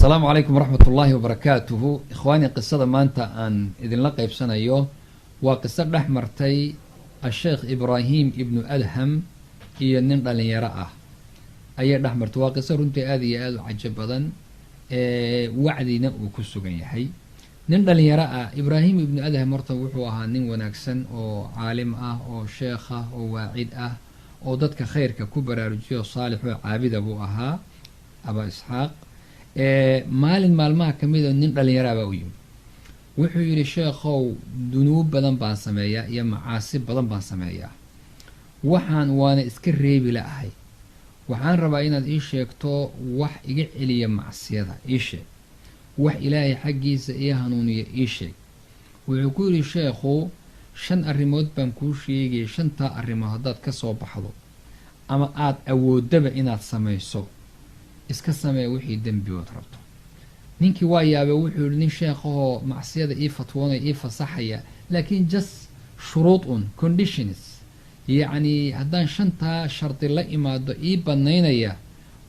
Asalaamu calaykum waraxmat ullaahi wabarakaatuhu. Ikhwaani, qisada maanta aan idinla qeybsanayo waa qiso dhex martay asheekh Ibraahim Ibnu Adham iyo nin dhalinyaro ah ayay dhex martay. Waa qiso runtii aada iyo aada u cajo badan, wacdina uu ku sugan yahay. Nin dhalinyaro ah, Ibraahim Ibnu Adham, horta wuxuu ahaa nin wanaagsan oo caalim ah oo sheekh ah oo waacid ah oo dadka khayrka ku baraarujiyo, saalix oo caabida buu ahaa, Aba Isxaaq. Maalin maalmaha kamida nin dhalinyaraa baa u yimid. Wuxuu yidhi: "Sheekhow, dunuub badan baan sameeyaa iyo macaasi badan baan sameeyaa, waxaan waana iska reebi la-ahay. Waxaan rabaa inaad ii sheegto wax iga celiya macsiyada. Ii sheeg wax Ilaahay xaggiisa ii hanuuniya, ii sheeg." Wuxuu ku yidhi sheekhu: "Shan arrimood baan kuu sheegaya. Shantaa arrimood haddaad ka soo baxdo ama aada awoodaba inaad samayso, iska samee wixii dembigood rabto." Ninkii waa yaabay. Wuxuu yihi: "Nin sheekhahoo macsiyada ii fatwoonaya, ii fasaxaya, laakiin just shuruud un, conditions, yacni haddaan shantaa shardi la imaado ii banaynaya,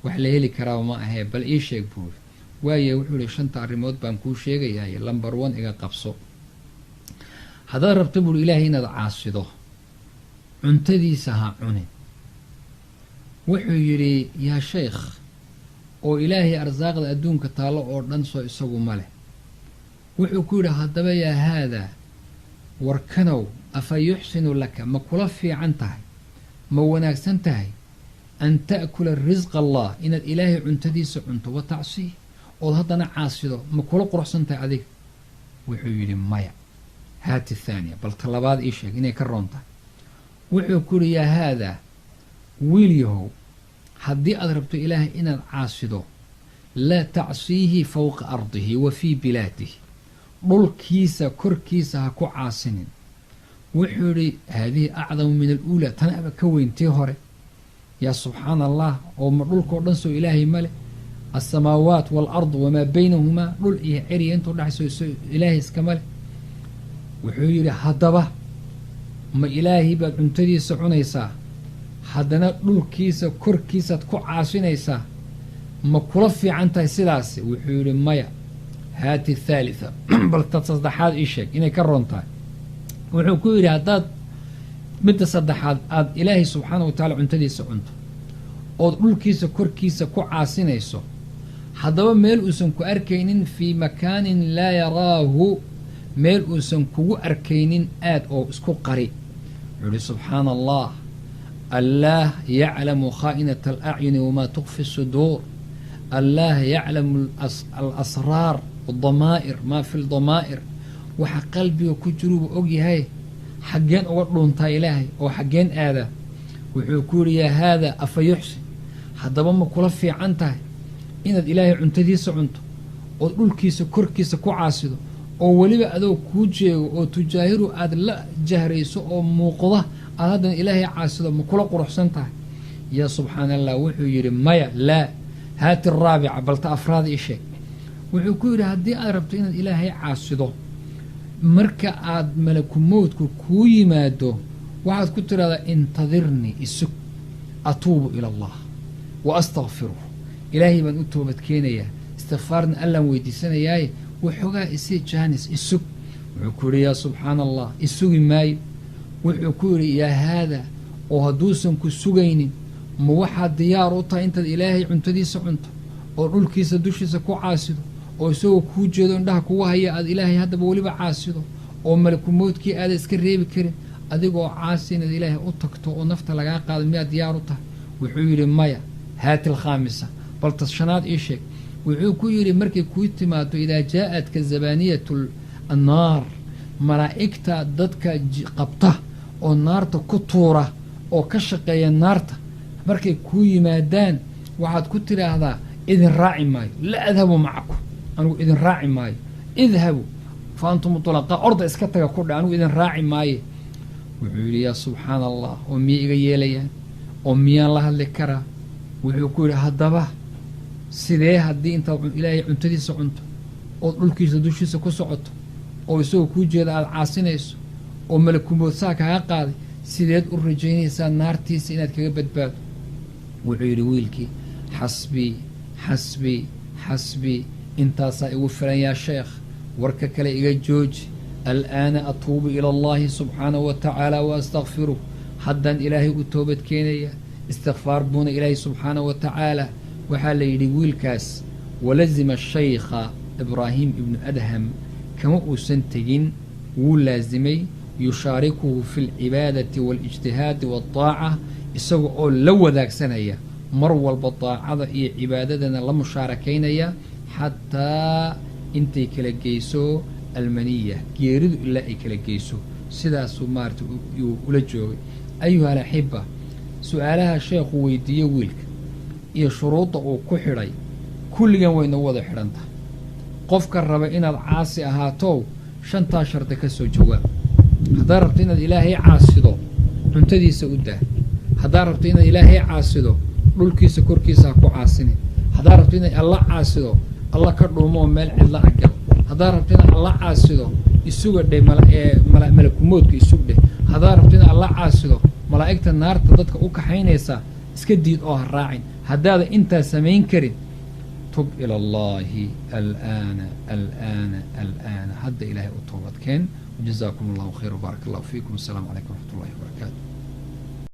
wax la heli karaaba ma ahee, bal ii sheeg," buuri. Waaye, wuxuu yihi, "shanta arrimood baan kuu sheegayaay. Number one iga qabso. Haddaad rabto," buuri, "Ilaahay inaad caasido, cuntadiisa ha cunin." Wuxuu yidhi: "Yaa sheekh, oo Ilaahay arsaaqda adduunka taallo oo dhan soo isagu ma leh?" Wuxuu ku yidhi: "Haddaba yaa haadaa, warkanow, afa yuxsinu laka, ma kula fiican tahay, ma wanaagsan tahay, an ta'kula risqa Allah, inaad Ilaahay cuntadiisa cunto, wa tacsiih, ood haddana caasido, ma kula quruxsan tahay adiga?" Wuxuu yidhi: "Maya." "Haati thaaniya, bal ta labaad ii sheeg inay ka roon tahay." Wuxuu ku yidhi: "Yaa haadaa, wiil yahow, haddii aad rabto Ilaahay inaad caasido, laa tacsiihi fowqa ardihi wa fii bilaadihi, dhulkiisa korkiisa ha ku caasinin." Wuxuu yidhi: "Haadihi acdamu min aluulaa, tan aba ka weyn tii hore. Yaa subxaana Allah, oo ma dhulkao dhan soo Ilaahay ma leh? Alsamaawaat waalard wamaa baynahumaa, dhul iyo ceriya intuu dhexayso Ilaahay iskama leh?" Wuxuu yidhi: "Haddaba ma Ilaahay baad cuntadiisa cunaysaa, haddana dhulkiisa korkiisaad ku caasinaysaa? Ma kula fiican tahay sidaasi?" Wuxuu yidhi: "Maya." "Haati thaalitha, bal ta saddexaad ii sheeg inay ka roon tahay." Wuxuu ku yidhi: "Haddaad midda saddexaad aada Ilaahay subxaana wa tacaala cuntadiisa cunto ood dhulkiisa korkiisa ku caasinayso, haddaba meel uusan ku arkaynin, fii makaanin laa yaraahu, meel uusan kugu arkaynin aad oo isku qari." Wuxuu yihi: "Subxaana Allah, allaah yaclamu khaa'inata alacyuni wamaa tukfi suduur, allaah yaclamu alasraar damaa'ir, maa fi ldamaa'ir, waxa qalbiga ku jiruubu og yahay. Xaggeen uga dhuuntaa Ilaahay oo xaggeen aadaa?" Wuxuu ku yidhi: "Yaa haada, afa yuxsin, haddaba ma kula fiican tahay inaad Ilaahay cuntadiisa cunto ood dhulkiisa korkiisa ku caasido, oo weliba adoo kuu jeego oo tujaahiru, aada la jahrayso oo muuqda, aad haddana Ilaahay caasido, ma kula quruxsan tahay?" Yaa subxaana allah. Wuxuu yidhi: "Maya, laa." "Haati araabica, balta afraad ii sheeg." Wuxuu ku yidhi: "Haddii aad rabto inaad Ilaahay caasido, marka aad malaku mowdku kuu yimaado, waxaad ku tidhahdaa: 'Intadirnii, isug, atuubu ila Allah wa astakfiruh, Ilaahay baan u toobad keenayaa, istikfaarna Allaan weydiisanayaaye, waxoogaa isii jaanis, isug.'" Wuxuu ku yidhi: "Yaa subxaana Allah, isugi maayo." Wuxuu ku yidhi: "Yaa haada, oo hadduusan ku sugaynin, ma waxaad diyaar u tahay intaad Ilaahay cuntadiisa cunto oo dhulkiisa dushiisa ku caasido, oo isagoo kuu jeedo, indhaha kugu haya, aad Ilaahay haddaba weliba caasido, oo malakumoodkii aada iska reebi karin, adigoo caasi inaad Ilaahay u tagto oo nafta lagaa qaado, miyaad diyaar u tahay?" Wuxuu yidhi: "Maya." "Haati alkhaamisa, bal tas shanaad ii sheeg." Wuxuu ku yidhi: "Markay kuu timaado, idaa jaa-atka zabaaniyatu annaar, malaa'igta dadka qabta oo naarta ku tuura oo ka shaqeeya naarta, markay kuu yimaadaan, waxaad ku tidhaahdaa: 'Idin raaci maayo, la adhabu macakum, anigu idin raaci maayo, idhabu fa antum tulaqaa, orda iska taga ku dhe, anigu idin raaci maaye.'" Wuxuu yidhi: "Yaa subxaana Allah, oo miyay iga yeelayaan oo miyaan la hadli karaa?" Wuxuu ku yidhi: "Haddaba sidee haddii intaad Ilaahay cuntadiisa cunto ood dhulkiisa dushiisa ku socoto oo isagoo kuu jeeda aada caasinayso oo malakumood saa kaga qaaday, sideed u rajaynaysaa naartiisa inaad kaga badbaado?" Wuxuu yidhi wiilkii: "Xasbii, xasbii, xasbii, Intaasaa igu filan, yaa sheekh, warka kale iga jooji. Al'aana atuubu ila allahi subxaanahu wa tacaala wa astakfiruh. Haddaan Ilaahay u toobad keenaya, istikfaar buuna Ilaahay subxaanahu wa tacaala. Waxaa la yidhi wiilkaas walazima shaykha Ibraahim ibnu Adham, kama uusan tegin, wuu laasimay, yushaarikuhu fi alcibaadati waalijtihaadi waaldaaca, isaga oo la wadaagsanaya mar walba daacada iyo cibaadadana la mushaarakaynaya, xataa intay kala geyso almaniya, geeridu ilaa ay kala geyso. Sidaasuu maarata yuu ula joogay. Ayuha alaxiba, su-aalaha sheekhu weydiiye wiilka iyo shuruudda uu ku xidhay kulligan wayna wada xidhan tahay. Qofka raba inaad caasi ahaatow, shantaa shardi ka soo jawaab. Haddaad rabto inaad Ilaahay caasido, cuntadiisa u daa. Haddaad rabto inaad Ilaahay caasido, dhulkiisa korkiisa ha ku caasinin. Haddaad rabto inaad Alla caasido, Alla ka dhuumoo meel cidla agal. Haddaad rabto inaad Alla caasido, isuga dheh malakumoodka isug dheh. Haddaad rabto inaad Alla caasido, malaa'igta naarta dadka u kaxaynaysa iska diid oo ha raacin. Haddaada intaa samayn karin, tub ila allahi alaana, alaana, alaana. Hadda Ilaahay u toobadkeen. Wajazaakum allahu khayr wbaarak allahu fiikum. Assalaamu calaykum waraxmat ullahi wabarakaatu.